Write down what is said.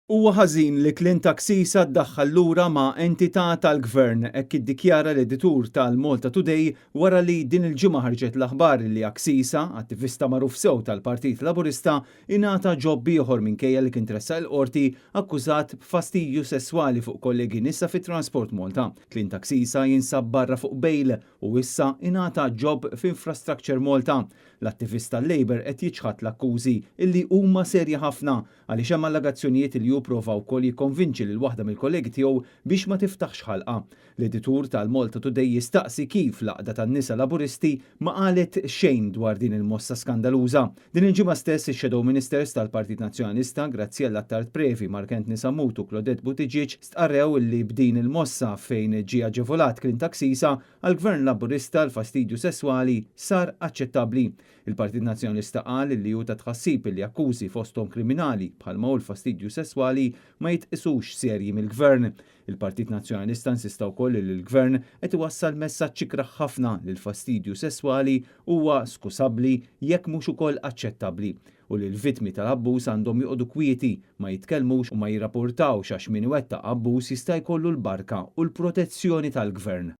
Huwa ħażin li Clint Axisa ddaħħal lura ma' entità tal-Gvern, hekk iddikjara l-editur tal-Malta Today wara li din il-ġimgħa ħarġet l-aħbar li Axisa, attivista magħruf sew tal-Partit Laburista, ingħata job ieħor minkejja li kien tressaq il-qorti akkużat b'fastidju sesswali fuq kollegi nisa fi Transport Malta. Clint Axisa jinsab barra fuq bail u issa ingħata job f'Infrastructure Malta. L-attivista Labour qed jiċħad l-akkużi illi huma serji ħafna għaliex hemm allegazzjonijiet li hu prova wkoll jikkonvinċi lil waħda mill-kollegi tiegħu biex ma tiftaħx ħalqa. L-editur tal-Malta Today jistaqsi kif l-Għaqda tan-Nisa Laburisti ma qalet xejn dwar din il-mossa skandaluża. Din il-ġimgħa stess ix-Shadow Ministers tal-Partit Nazzjonalista Graziella Attard Previ, Mark Anthony Sammut u Claudette Buttigieg stqarrew li b'din il-mossa fejn ġie aġevolat Clint Axisa għall-Gvern Laburista l-fastidju sesswali sar aċċettabbli. Il-Partit Nazzjonalista qal li hu ta' tħassib li akkużi fosthom kriminali bħalma hu l-fastidju sesswali ma jitqisux serji mill-Gvern. Il-Partit Nazzjonalista insista wkoll li l-Gvern qed iwassal messaġġ ikrah ħafna li l-fastidju sesswali huwa skusabbli jekk mhux ukoll aċċettabbli u li l-vittmi tal-abbuż għandhom joqogħdu kwieti, ma jitkellmux u ma jirrapportawx għax min iwettaq abbuż jista' jkollu l-barka u l-protezzjoni tal-Gvern.